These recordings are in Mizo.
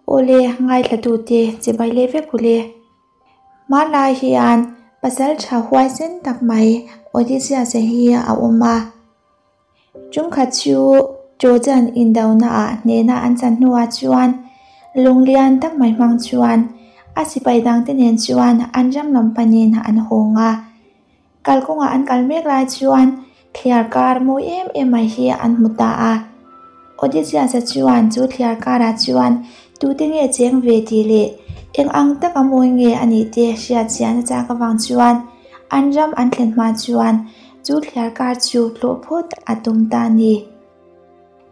Awle, ngaithlatute chibai leh vek u le. Hmanlai hian pasal tha huaisen tak mai Odysseus-a hi a awm a. Chungkhat chu Trojan indonaah hnehna an chan hnuah chuan lung lian tak mai hmang chuan a sipai dangte nen chuan an ram lam panin an hawng a. Kalkawngah an kal mek lai chuan thliar kar mawi em em mai hi an hmu ta a. Odysseus-a chuan chu thliar karah chuan tute nge cheng ve tih leh eng ang taka mawi nge a nih te hriat chian a chak avang chuan an ram an thlen hma chuan chu thliar kar chu tlawh phawt a tum ta a ni.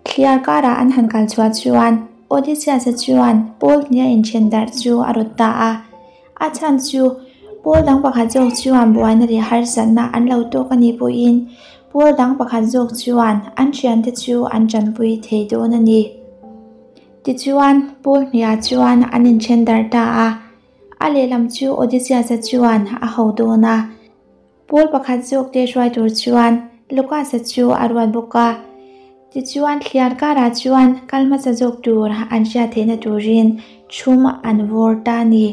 Thliar karah an han kal chhuah chuan Odysseus-a chuan Paul hnia inthen darh chu a rawt ta a. A chhan chu Paul dang pakhat zawk chuan buaina leh harsatna an lo tawk a nih pawhin Paul dang pakhat zawk chuan an thiante chu an tanpui thei dawn a ni. Tichuan, Paul hnia chuan an inthen darh ta a. A lehlam chu Odysseus-a chuan a ho dawn a. Paul pakhat zawk te hruai tur chuan Lucas-a chu a ruat bawk a. Tichuan thliar karah chuan kal hmasa zawk tur an hriat theihna turin thum an vawr ta a ni.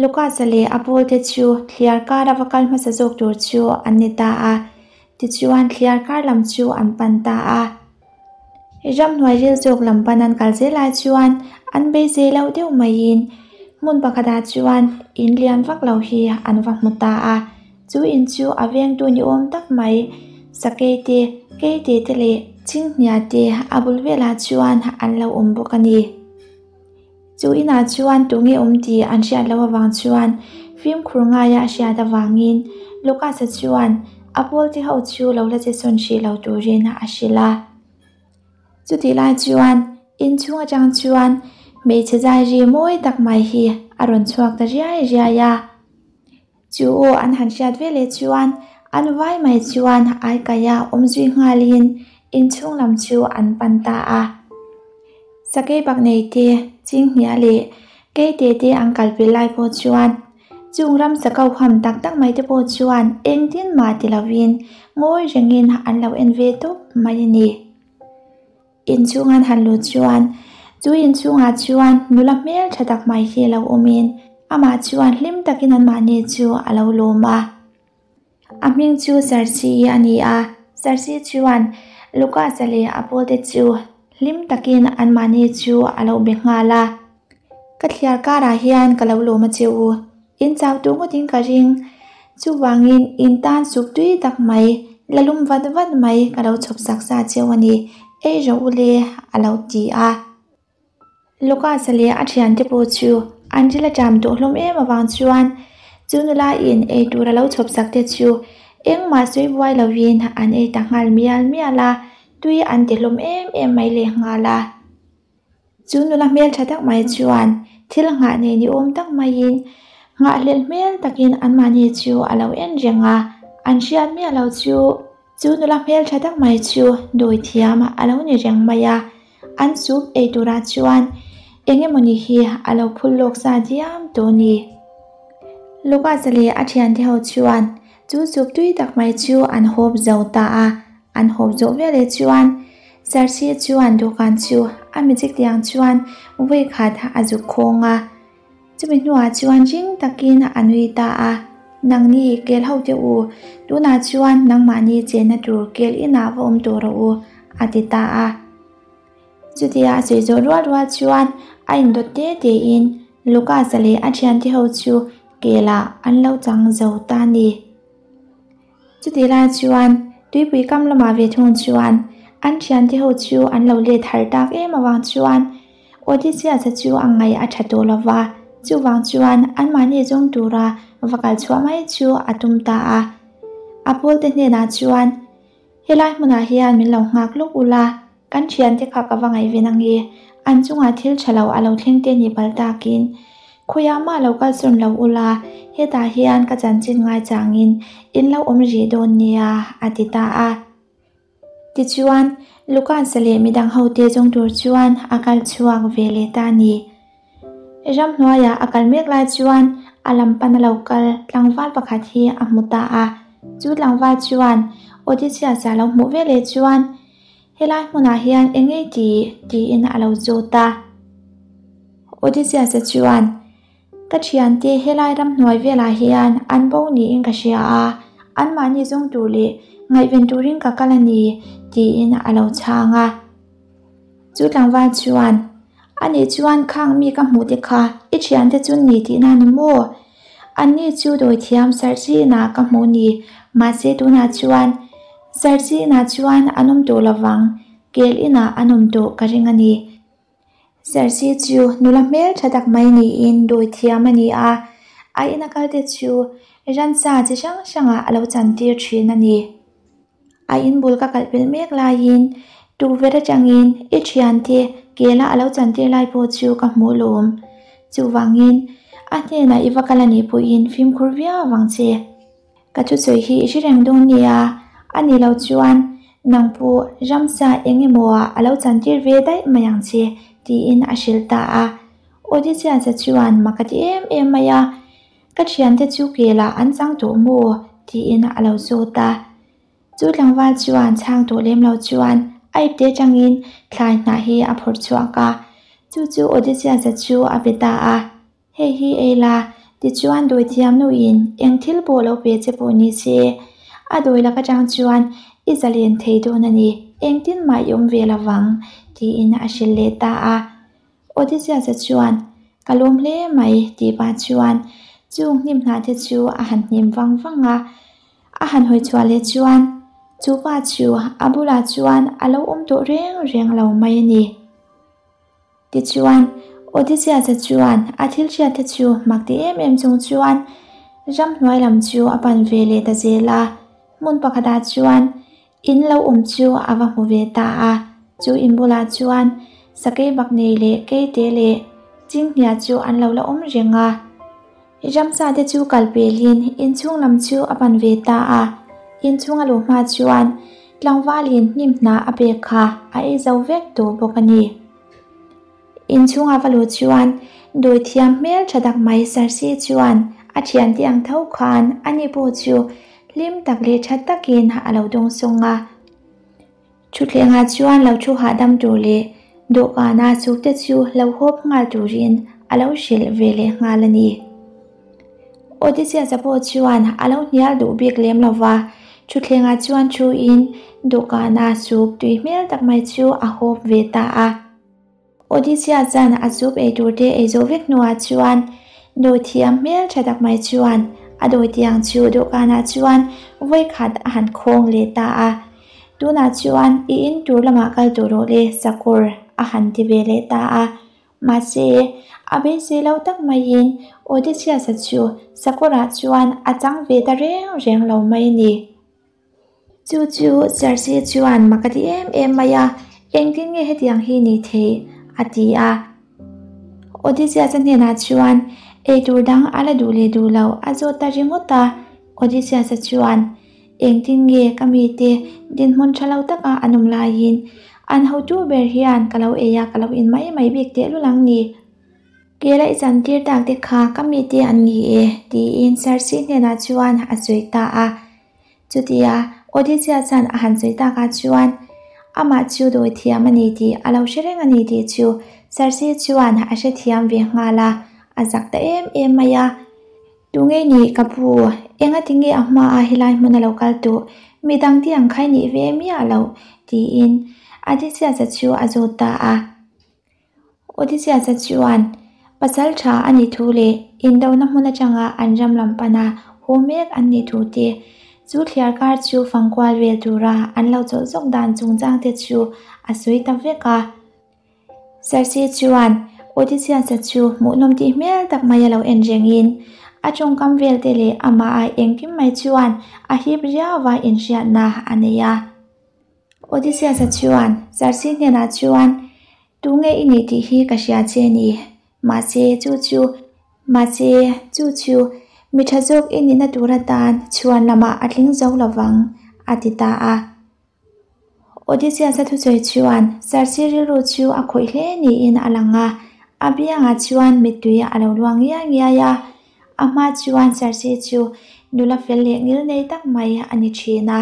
Lucas-a leh a Paul te chu thliar kara va kal hmasa zawk tur chu an ni ta a. Tichuan thliar kar lam chu an pan ta a. Ramhnuai ril zawk lam pan an kal zel lai chuan an beisei loh deuh maiin hmun pakhatah chuan in lian vak lo hi an va hmu ta a. Chu in chu a vengtu ni awm tak mai sakei te, keite te leh chinghnia te a bul velah chuan an lo awm bawk a ni. Chu inah chuan tunge awm tih an hriat loh avang chuan fimkhur ngaia a hriat avangin Lucas-a chuan a pawlte ho chu lo la che sawn hrih lo turin a hrilh a. Chutih lai chuan inchhung atang chuan hmeichhe zai ri mawi tak mai hi a rawn chhuak ta riai riai a. Chu aw an han hriat ve leh chuan an vai mai chuan aikaia awm zui nghalin inchhung lam chu an pan ta a. Sakei bak nei te, Chinghnia leh Keite te an kal pel lai pawh chuan chung ram sakau ham tak tak mai te pawh chuan engtin mah ti lovin ngawi rengin an lo en ve tawp mai a ni. Inchhung an han lut chuan chu inchhungah chuan nula hmel tha tak mai hi a lo awmin amah chuan hlim takin anmahni chu a lo lawm a. A hming chu Sarsi a ni a, Sarsi chuan Lucas-a leh a pawlte chu hlim takin anmahni chu a lo be nghal a. Ka thliar karah hian ka lo lawm a che u, in chau tur ngawtin ka ring, chuvangin in tan suk tui tak mai, la lum vat vat mai ka lo chhawp sak sa cheu a ni, ei rawh u le a lo ti a. Lucas-a leh a thiante pawh chu an ril a ṭam tawh hlawm em avang chuan chu nula in ei tur a lo chhawp sak te chu engmah sawi buai lovin an ei ta nghal mial mial a, tui an ti hlawm em em mai lehnghal a. Chu nula hmel tha tak mai chuan thil nghah nei ni awm tak maiin nghahhlelh hmel takin anmahni chu a lo en reng a, an hriat miah lo chu chu nula hmel tha tak mai chu dawi thiam a lo ni reng mai a, an soup ei turah chuan eng emawni hi a lo phul lawk sa diam tawh a ni. Lucas-a leh a thiante ho chuan chu soup tui tak mai chu an hawp zo ta a, An hawp zawh veleh chuan Sarsi chuan dawhkan chu a magic tiang chuan vawi khat a zuk khawng a. Chumi hnuah chuan ring takin a nui ta a, Nangni kel ho teh u, tunah chuan nangmahni chenna tur kel inah va awm tawh rawh u, a ti ta a. Chutia a sawi zawh rual rual chuan a indawt te tein Lucas-a leh a thiante ho chu kelah an lo chang zo ta a ni. Chutih lai chuan tuipui kam lamah ve thung chuan an thiante ho chu an lo let har tak em avang chuan Odysseus-a chu a ngaih a tha tawh lo va, chuvang chuan anmahni zawng tura va kal chhuah mai chu a tum ta a. A pawlte hnenah chuan, Helai hmunah hian min lo nghak lawk ula, kan thiante kha ka va ngaihven ange, an chungah thil tha lo a lo thleng te ni pal takin khawiah mah lo kal sawn lo ula, hetah hian ka chanchin ngai changin in lo awm rih dawn nia, a ti ta a. Tichuan, Lucas-a leh midang hote zawng tur chuan a kal chhuak ve leh ta a ni. Ramhnuaiah a kal mek lai chuan a lam pan a lo kal tlangval pakhat hi a hmu ta a. Chu tlangval chuan Odysseus-a lo hmuh veleh chuan, Helai hmunah hian eng ngei ti? tiin a lo zawt a. Odysseus-a chuan, Ka thiante helai ramhnuai velah hian an bo niin ka hria a, anmahni zawng tur leh ngaihven turin ka kal a ni, tiin a lo chhang a. Chu tlangval chuan, Anih chuan khang mi ka hmuh te kha i thiante chu ni tihna ni maw? Anni chu dawithiam Sarchina ka hmuh ni, mahse tunah chuan Sarchina chuan an awm tawh lovang, kel inah an awm tawh ka ring a ni. Sarchi chu nula hmel tha tak mai niin dawithiam a ni a, a ina kalte chu ransa chi hrang hrangah a lo chantir thin a ni. A in bul ka kalh pelh mek laiin tukverh atangin i thiante kela a lo chantir lai pawh chu ka hmuh lawm. Chuvangin a hnenah i va kal a nih pawhin fimkhur viau vang che. Ka thusawi hi i hre reng dawn nia, a nih loh chuan nang pawh ramsa eng emaw ah a lo chantir ve daih mai ang che tiin a hrilh ta a. Odysseus-a chuan mak a ti em em mai a. Ka thiante chu kelah an chang tawh maw? tiin a lo zawt a. Chu tlangval chuan chhang tawh lem lo chuan a ipte atangin thlai hnah hi a phawrh chhuak a. Chu chu Odysseus-a chu a pe ta a. Hei hi ei la, tichuan dawithiam nuin eng thil pawh lo pe che pawh ni se, a dawi lak atang chuan i zalen thei dawn a ni, engtin mah i awm ve lo vang, tiin a hrilh leh ta a. Odysseus-a chuan, Ka lawm hle mai, tih pah chuan chung hnim hnah te chu a han hnim vang vang a. A han hawi chhuah leh chuan chu pa chu a bulah chuan a lo awm tawh reng reng lo mai a ni. Tichuan, Odysseus-a chuan a thil hriat te chu mak ti em em chung chuan ramhnuai lam chu a pan ve leh ta zel a. Hmun pakhatah chuan In lo awm chu a va hmu ve ta a, chu in bulah chuan sakei bak nei leh keite leh chinghnia chu an lo la awm reng a. Ramsa te chu kal pelin inchhung lam chu a pan ve ta a, inchhung a luh hma chuan tlangvalin hnim hna a pek kha a ei zo vek tawh bawk a ni. Inchhung a va luh chuan dawithiam hmel tha tak mai Sarsi chuan a thiante ang tho khan ani pawh chu hlim tak leh tha takin a lo dawngsawng a. Thutthlengah chuan lo thu hahdam tur leh dawhkana sukte chu lo hawp nghal turin a lo hrilh ve leh nghal a ni. Odysseus-a pawh chuan a lo hnial duh bik lem lo va, thutthlengah chuan thuin dawhkana suk tui hmel tak mai chu a hawp ve ta a. Odysseus-a'n a soup ei turte ei zawh vek hnuah chuan dawithiam hmel tha tak mai chuan a dawitiang chu dawhkanah chuan vawikhat a han khawng leh ta a. Tunah chuan i in tur lamah kal tawh rawh le, sakawr a han ti ve leh ta a. Mahse, a beisei lo tak maiin Odysseus-a chu sakawrah chuan a chang ve ta reng reng lo mai a ni. Chu chu Cersei chuan mak a ti em em mai a, Engtin nge hetiang hi ni thei? a ti a. Odysseus-a hnenah chuan eitur dang a la duh leh duh lo a zawt ta ringawt a. Odysseus-a chuan, Engtin nge ka mite dinhmun tha lo taka an awm laiin an hotu ber hian ka lo ei a, ka lo in mai mai bik tehlul ang ni? Kela i chantir tak te kha ka mite an ni e, tiin Cersei hnenah chuan a sawi ta a. Chutia Odysseus chuan a han sawi takah chuan amah chu dawi thiam a ni tih a lo hre reng a ni tih chu Cersei chuan a hrethiam ve nghal a, a zak ta em em mai a. Tunge nih ka pu, engati nge a hmaa helai hmun a lo kal tawh, midang te ang khai nih ve miah loh tiin Odysseus-a chu a zawt ta a. Odysseus-a chuan pasal tha a nih thu leh indona hmun atanga an ram lam pana haw mek an nih thu te, chu thliar kar chu fangkual vel tura an lo chawlh zawk dan chungchang te chu a sawi ta vek a. Cersei chuan Odysseus-a chu hmuhnawm tih hmel tak mai a lo en rengin a tawngkam vel te leh amah a engkim mai chuan a hip riau a inhriatna a nei a. Odysseus-a chuan Cersei hnenah chuan, Tunge i nih tih hi ka hria che ni. Mahse, chu chu, mahse, chu chu mi tha zawk i nihna tur atan chhuan lamah a tling zo lo vang, a ti ta a. Odysseus-a thusawi chuan Cersei rilru chu a khawih hle niin a lang a, a biangah chuan mittui a lo luang ngiai ngiai a. A hma chuan Cersei chu nula fel leh ngilnei tak mai a ni thin a.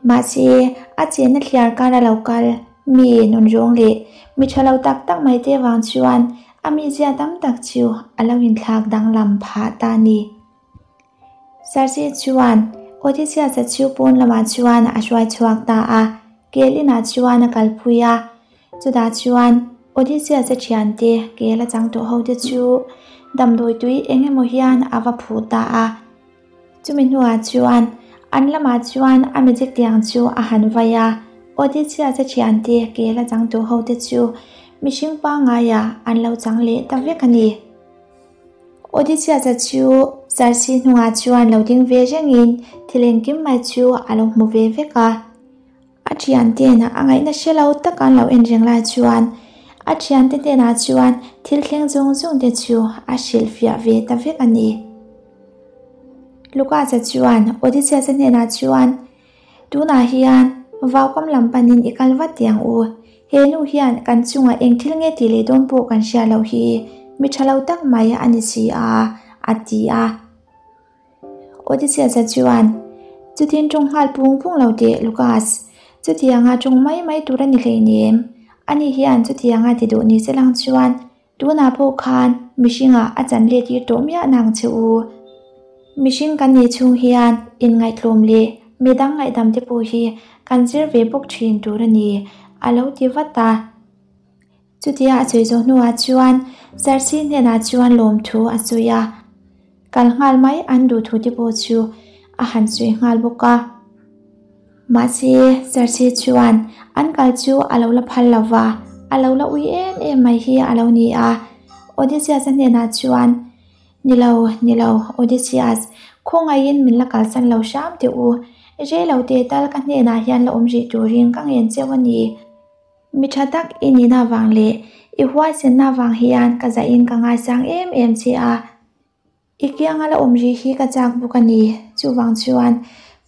Mahse, a chenna thliar kar a lo kal, mi nunrawng leh mi tha lo tak tak mai te vang chuan A mizia tam tak chu a lo inthlak danglam phah ta a ni. Sersi chuan Odysseus-a chu pawn lamah chuan a hruai chhuak ta a, kel inah chuan a kalpui a. Chutah chuan Odysseus-a thiante kel a chang tawh hote chu damdawi tui eng emaw hian a va phuh ta a. Chumi hnuah chuan an lamah chuan a magic tiang chu a han vai a, Odysseus-a thiante kel a chang tawh hote chu mihring pangaiah an lo chang leh ta vek a ni. Odysseus-a chu Circe hnungah chuan lo ding ve rengin thil engkim mai chu a lo hmu ve vek a. A thiante'n a ngaihna hre lo taka an lo en reng lai chuan a thiante hnenah chuan thil thleng zawng zawng te chu a hrilhfiah ve ta vek a ni. Lucas-a chuan Odysseus-a hnenah chuan, Tunah hian vaukam lam panin i kal vat teh ang u. He nu hian kan chungah eng thil nge tih leh dawn pawh kan hria loh hi mi tha lo tak mai a ni si a, a ti a. Odysseus-a chuan, Chutin tawng nghal pung pung lo teh, Lucas. Chutianga tawng mai mai tur a ni hleinem. Ani hian chutianga ti duh ni se lang chuan tunah pawh khan mihringah a chan let tir tawh miah nang che u. Mihring kan nih chhung hian inngaihtlawm leh midang ngaihdam te pawh hi kan zir ve bawk thin tur a ni, a lo ti vat a. Chutia a sawi zawh hnuah chuan Sarsi hnenah chuan lawmthu a sawi a, kal nghal mai an duh thu te pawh chu a han sawi nghal bawk a. Mahse, Sarsi chuan an kal chu a lo la phal lo va, a lo la ui em em mai hi a lo ni a. Odysseus-a hnenah chuan, Ni lo, ni lo, Odysseus, khawngaihin min la kalsan lo hram teh u. Rei lo teh tal ka hnenah hian la awm rih turin ka ngen cheu a ni. Mi tha tak i nihna vang leh i huaisenna vang hian ka zahin ka ngaisang em em che a, i kianga la awm rih hi ka chak bawk a ni. Chuvang chuan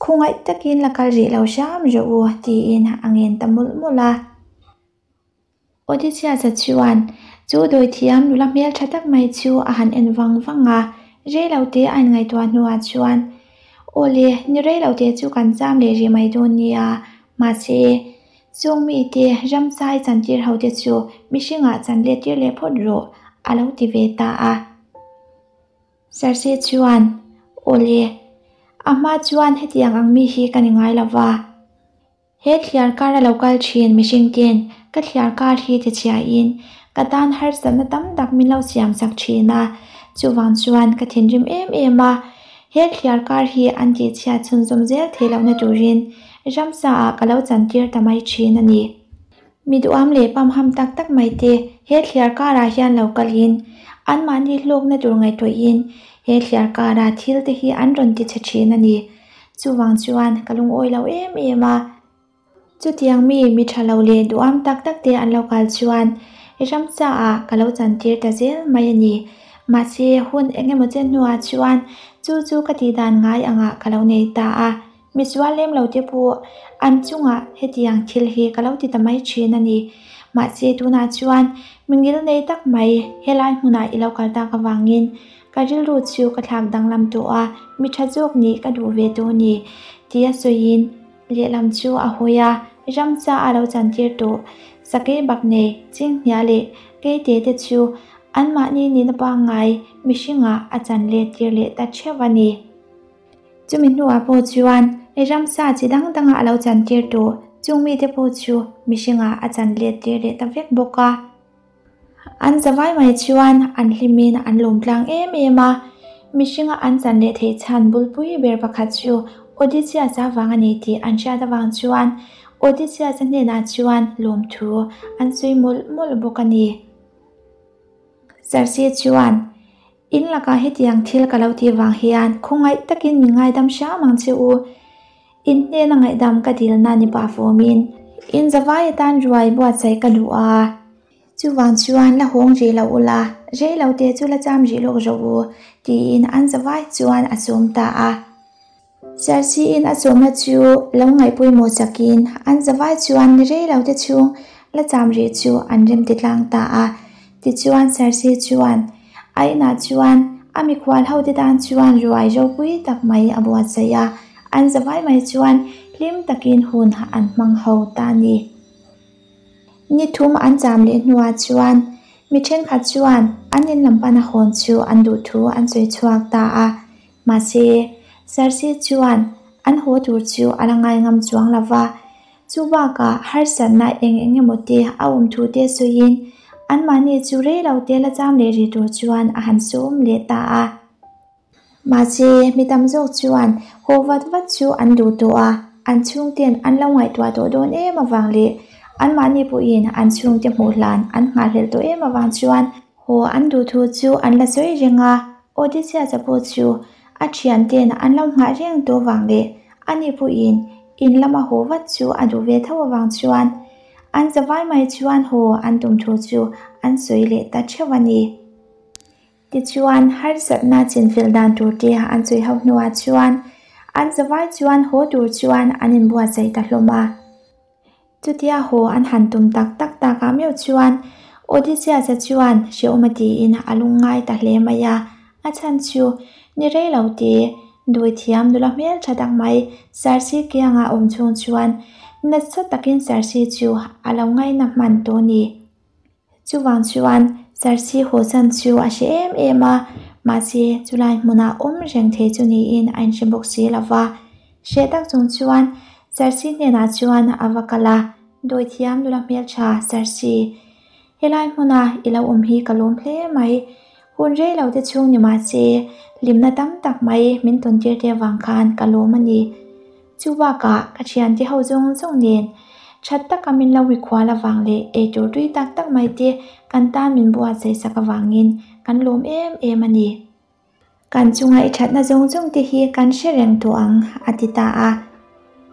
khawngaih takin la kal rih lo hram rawh u tiin a ngen ta mawlh mawlh a. Odysseus-a chuan chu dawithiam nula hmel tha tak mai chu a han en vang vang a, reilote a inngaihtuah hnuah chuan, Awle, ni reilote chu kan cham leh rih mai dawn nia, mahse, Chung mite ramsai chantir hote chu mihringah chan let tir leh phawt rawh, a lo ti ve ta a. Serse chuan, Awle, a hma chuan hetiang ang mi hi ka ni ngai lo va. He thliar kar a lo kal thin mihring ten ka thliar kar hi tichhiain ka tan harsatna tam tak min lo siam sak thin a, chuvang chuan ka thinrim em em a. He thliar kar hi an tihchhiat chhunzawm zel thei lohna turin ramsa ah ka lo chantir ta mai thin a ni. Mi duham leh pamham tak tak mai te he thliar karah hian lo kalin anmahni hlawkna tur ngaihtuahin he thliar kara thil te hi an rawn tichhe thin a ni. Chuvang chuan ka lungawi lo em em a. Chutiang mi mi tha lo leh duham tak tak te an lo kal chuan ramsa ah ka lo chantir ta zel mai a ni. Mahse, hun eng emaw chen hnuah chuan chu chu ka tih dan ngai angah ka lo nei ta a. Misual lem lo te pawh an chungah hetiang thil hi ka lo ti ta mai thin a ni. Mahse, tunah chuan mi ngil nei tak mai helai hmunah i lo kal tak avangin ka rilru chu ka thlak danglam tawh a, mi tha zawk nih ka duh ve tawh a ni tia sawiin, Lehlam chu a hawi a, ramcha a lo chantir tawh. Sakei bak nei, chinghnia leh keite te chu anmahni nihna pangngai mihringah a chan let tir leh ta theuh a ni. Chumi hnuah pawh chuan ramsa chi dang dangah a lo chantir tawh, chung mite pawh chu mihringah a chan let tir leh ta vek bawk a. An zavai mai chuan an hlimin an lawm tlang em em a, mihringa an chan leh theih chhan bulpui ber pakhat chu Odysseus-a vang a ni tih an hriat avang chuan Odysseus-a hnenah chuan lawmthu an sawi mawlh mawlh bawk a ni. Circe chuan, In lakah hetiang thil ka lo tih vang hian khawngaih takin min ngaidam hram ang che u. In hnena ngaihdam ka dilna ni pah fawmin in zavai atan ruai buatsaih ka duh a. Chuvang chuan la hawng rih lo ula, rei lo te chu la cham rih lawk rawh u, tiin an zavai chuan a sawm ta a. Sersiin a sawmna chu lo ngaihpawimawh chakin an zavai chuan ni rei lo te chhung la cham rih chu an rem ti tlang ta a. Tichuan Sersi chuan a inah chuan a mikhual hote tan chuan ruai ropui tak mai a buatsaih a, an zavai mai chuan hlim takin hun an hmang ho ta a ni. Ni thum an cham leh hnuah chuan Mi thenkhat chuan an in lam pana hawn chu an duh thu an sawi chhuak ta a. Mahse, Cersei chuan an haw tur chu a la ngai ngam chuang lo va. Chu bakah harsatna eng eng emaw te a awm thu te sawiin anmahni chu rei lo te la cham leh rih tur chuan a han sawm leh ta a. Mahse, mi tam zawk chuan haw vat vat chu an duh tawh a, an chhungten an lo ngaihtuah tawh dawn em avang leh anmahni pawhin an chhungte hmuh hlan an nghahhlelh tawh em avang chuan haw an duh thu chu an la sawi reng a. Odysseus-a pawh chu a thianten an lo nghah reng tawh vang leh ani pawhin in lama haw vat chu a duh ve tho avang chuan an zavai mai chuan haw an tum thu chu an sawi leh ta theuh a ni. Tichuan, harsatna chinfel dan tur te an sawi ho hnuah chuan an zavai chuan haw tur chuan an inbuatsaih ta hlawm a. Chutia haw an han tum tak tak takah meuh chuan Odysseus-a chuan hrehawm a tiin a lungngai ta hle mai a. A chhan chu ni rei lo te, dawithiam nula hmel tha tak mai Circe kianga awm chhung chuan nasa takin Circe chu a lo ngaina hman tawh a ni. Chuvang chuan Cersei haw chan chu a hre em em a, mahse chulai hmunah awm reng thei chu niin a inhre bawk si lo va. Hreh tak chung chuan Cersei hnenah chuan a va kal a, Dawithiam nula hmeltha Cersei, helai hmuna i lo awm hi ka lawm hle mai. Hun rei lo te chhung ni mahse hlimna tam tak mai min tawn tir te avang khan ka lawm a ni. Chu bakah ka thiante ho zawng zawng nen that taka min lo mikhual avang leh eitur tui tak tak mai te kan tan min buatsaih sak avangin kan lawm em em a ni. Kan chunga i thatna zawng zawng te hi kan hre reng tawh ang, a ti ta a.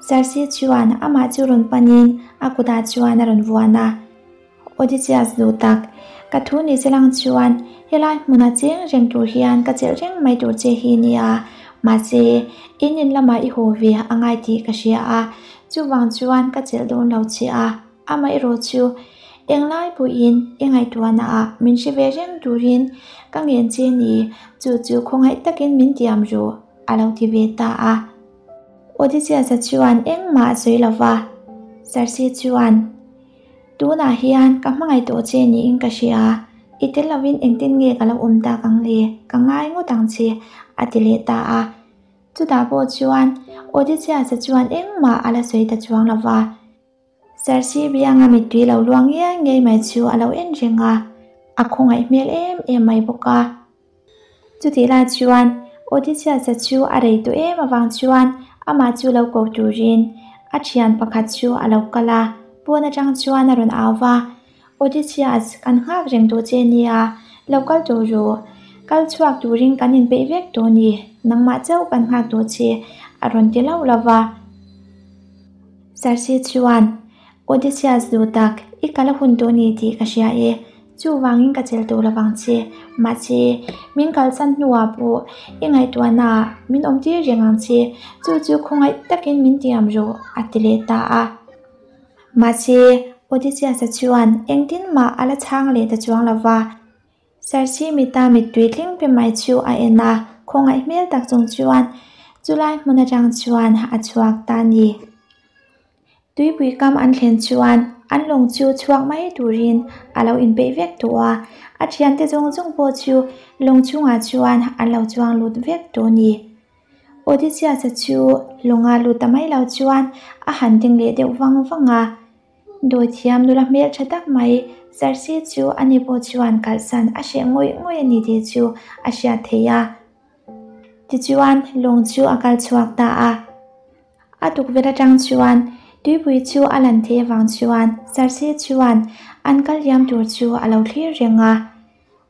Cersei chuan amah chu rawn panin a kutah chuan a rawn vuan a. Odysseus duh tak, ka thu ni che lang chuan helai hmuna cheng reng tur hian ka chelh reng mai tur che hi nia, mahse in in lamah i haw ve a ngai tih ka hria a, chuvang chuan ka chelh dawn lo che a, amaherawh chu englai pawhin i ngaihtuahna ah min hre ve reng turin ka ngen che ni, chu chu khawngaih takin min tiam rawh, a lo ti ve ta a. Odysseus-a chuan engmah a sawi lo va, Circe chuan. Tunah hian ka hmangaih tawh che niin ka hria, i tel lovin engtin nge ka lo awm tak ang le, ka ngai ngawt ang che, a ti leh ta a. Chutah pawh chuan Odysseus-a chuan engmah a la sawi ta chuang lo va. Circe bianga mittui lo luang ngiai ngiai mai chu a lo en reng a, a khawngaih hmel em em mai bawk a. Chutih lai chuan Odysseus-a chu a rei tawh em avang chuan amah chu lo ko turin a thian pakhat chu a lo kal a, pawn atang chuan a rawn au va, Odysseus, kan nghak reng tawh che nia, lo kal tawh rawh. Kal chhuak turin kan inpeih vek tawh a ni, nangmah chauh kan nghak tawh che, a rawn ti lauh lauh va. Circe chuan, Odysseus duh tak, i kal a hun tawh a ni tih ka hria e. Chuvangin ka chelh tawh lovang che. Mahse, min kalsan hnuah pawh i ngaihtuahnaah min awm tir reng ang che. Chu chu khawngaih takin min tiam rawh, a ti leh ta a. Mahse, Odysseus-a chuan engtin mah a la chhang leh ta chuang lo va. Sarsi mita mittui tling pe mai chu a en a, khawngaih hmel tak chung chuan chulai hmun atang chuan a chhuak ta a ni. Tuipui kam an thlen chuan an lawng chu chhuak mai turin a lo inpeih vek tawh a, a thiante zawng zawng pawh chu lawng chungah chuan an lo chuang lut vek tawh a ni. Odysseus-a chu lawnga lut ta mai lo chuan a han ding leh deuh vang vang a. Dawithiam nula hmel tha tak mai Circe chu ani pawh chuan kalhsan a hreh ngawih ngawih a ni tih chu a hriat theih a. Tichuan lawng chu a kal chhuak ta a. A tukverh atang chuan tuipui chu a lan theih avang chuan Circe chuan an kal liam tur chu a lo thlir reng a.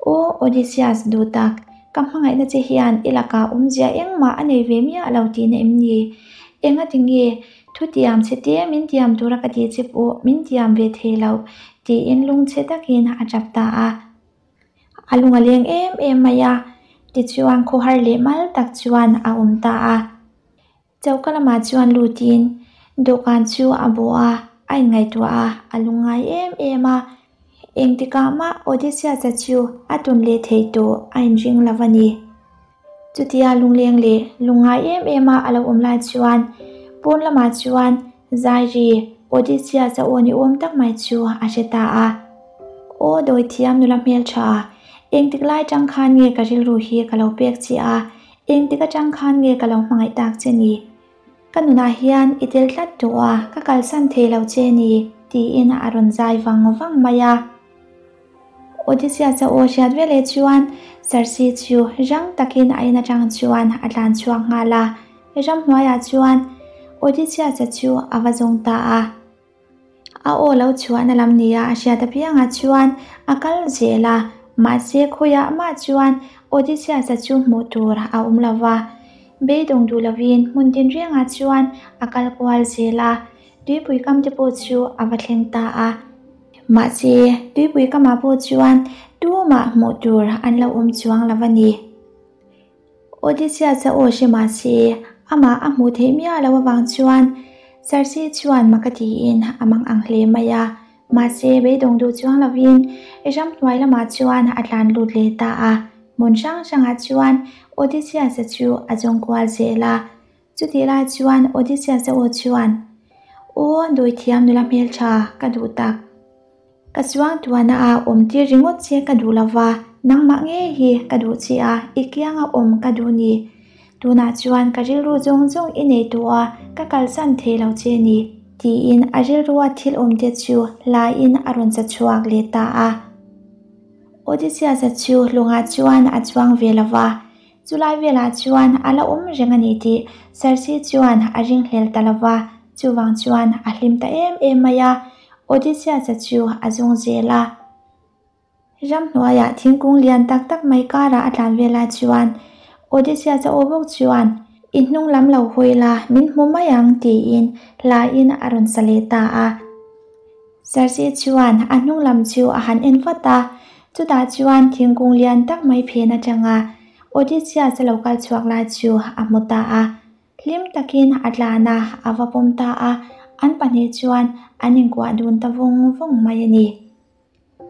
Aw Odysseus duh tak, ka hmangaihna che hian i lakah awmzia engmah a nei ve miah lo tihna em ni? Engati nge thu tiam che te min tiam tura ka tih che pawh min tiam ve thei loh? tiin lungchhe takin a tap ta a. A lung a leng em em mai a, tichuan khawhar leh mal tak chuan a awm ta a. Choka lamah chuan lutin dawhkan chu a bawh a, a inngaihtuah a, a lungngai em em a. Engtikah mah Odysseus-a chu a tun leh thei tawh a inring lo a ni. Chutia lungleng leh lungngai em em a a lo awm lai chuan pawn lamah chuan Zairi, Odysseus-a aw ni awm tak mai chu a hre ta a. Aw dawithiam nula hmeltha, engtik lai tang khan nge ka rilru hi ka lo pek che a, engtik atang khan nge ka lo hmangaih tak che ni? Ka nunah hian i tel tlat tawh a, ka kalsan thei lo che ni, tiin a rawn zai vang vang mai a. Odysseus-a aw hriat veleh chuan Circe chu rang takin a in atang chuan a tlan chhuak nghal a, ramhnuaiah chuan Odysseus-a chu a va zawng ta a. A aw lo chhuahna lam nia a hriat apiangah chuan a kal zel a, mahse khawiah mah chuan Odysseus-a chu hmuh tur a awm lo va. Beidawng duh lovin hmun tinrengah chuan a kal kual zel a, tuipui kam te pawh chu a va thleng ta a. Mahse, tuipui kamah pawh chuan tumah hmuh tur an lo awm chuang lo a ni. Odysseus-a aw hre mah se, amah a hmuh theih miah loh avang chuan Circe chuan mak a tiin a mang ang hle mai a. Mahse, beidawng duh chuang lovin ramhnuai lamah chuan a tlan lut leh ta a. Hmun hrang hrangah chuan Odysseus-a chu a zawng kual zel a. Chutih lai chuan Odysseus-a aw chuan, Aw, dawithiam nula hmeltha, ka duh tak. Ka chuang tuahna ah awm tir ringawt che ka duh lo va, nangmah ngei hi ka duh che a, i kianga awm ka duh ni. Tunah chuan ka rilru zawng zawng i nei tawh a, ka kalsan thei lo che ni, tiin a rilrua thil awm te chu hlaiin a rawn sa chhuak leh ta a. Odysseus-a chu lungah chuan a chuang ve lo va, Chulai velah chuan a la awm reng a ni tih Circe chuan a ringhlel ta lo va, chuvang chuan a hlim ta em em mai a, Odysseus-a chu a zawng zel a. Ramhnuaiah thingkung lian tak tak mai karah a tlan velah chuan Odysseus-a aw bawk chuan, I hnung lam lo hawi la, min hmu mai ang tiin hlaiin a rawn sa leh ta a. Circe chuan a hnung lam chu a han en vat a, Chutah chuan thingkung lian tak mai phen atanga Odysseus a lo kal chhuak lai chu a hmu ta a. Hlim takin a tlan a, a va pawm ta a, an pahnih chuan an inkuah dun ta vawng vawng mai a ni.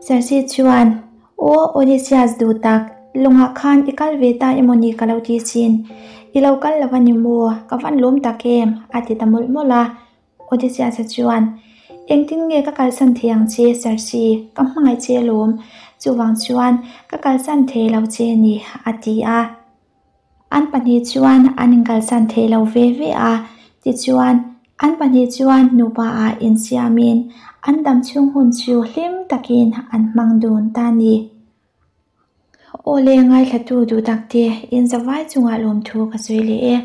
Circe chuan, Aw Odysseus duh tak, lungah khan i kal ve ta emaw ni ka lo ti chin. I lo kal lo a ni maw? Ka van lawm tak em? a ti ta mawlh mawlh a. Odysseus-a chuan, Engtin nge ka kalsan thei ang che, Circe? Ka hmangaih che alawm. Chuvang chuan ka kalsan thei lo che a ni, a ti a. An pahnih chuan an inkalsan thei lo ve ve a. Tichuan, an pahnih chuan nupa ah insiamin an damchhung hun chu hlim takin an hmang dun ta a ni. Aw le, ngaithlatu duh takte, inzavai chungah lawmthu ka sawi leh e.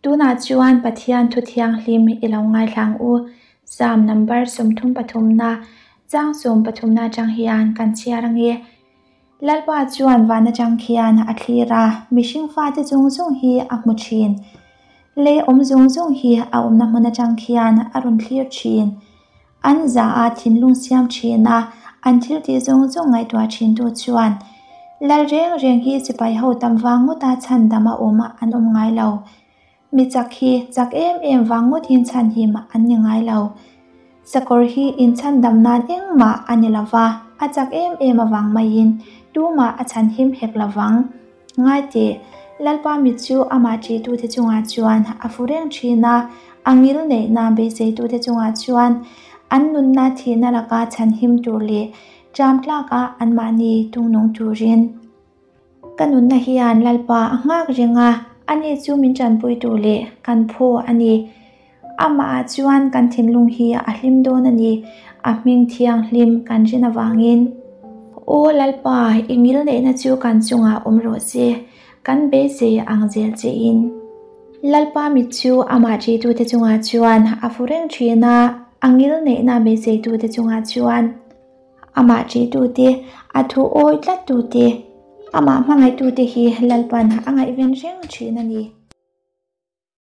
Tunah chuan Pathian thu thianghlim i lo ngaithlang u. Psalm number 33na, chang 13na atang hian kan chhiar ange. Lalpa chuan van atang khian a thlir a, mihring fate zawng zawng hi a hmu thin. Lei awm zawng zawng hi a awmna hmun atang khian a rawn thlir thin. An za a thinlung siam thin a, an thil tih zawng zawng ngaihtuah thintu chuan Lal reng reng hi sipai ho tam vang ngawta chhandam a awm an awm ngai lo. Mi chak hi chak em em vang ngawtin chhanhim an ni ngai lo. Sakawr hi inchhandam nan engmah a ni lo va, a chak em em avang maiin tumah a chhanhim hek lo vang. Ngai teh, Lalpa mit chu amah ṭihtute chungah chuan a fu reng ṭhin a, a ngil neihna beiseitute chungah chuan an nunna thihna laka chhanhim tur leh ṭam tlaka anmahni tungnung turin. Ka nunna hian Lalpa a nghak reng a, ani chu min ṭanpui tur leh kan phu a ni. Amahah chuan kan thinlung hi a hlim dawn a ni, a hming thianghlim kan rin avangin. Aw Lalpa, i ngilneihna chu kan chungah awm rawh se, kan beisei ang zel chein. Lalpa mit chu amah ṭihtute chungah chuan a fu reng ṭhin a, a ngilneihna beiseitute chungah chuan. Amah ṭihtute, a thu awi tlattute, amah hmangaihtute hi Lalpan a ngaihven reng ṭhin a ni.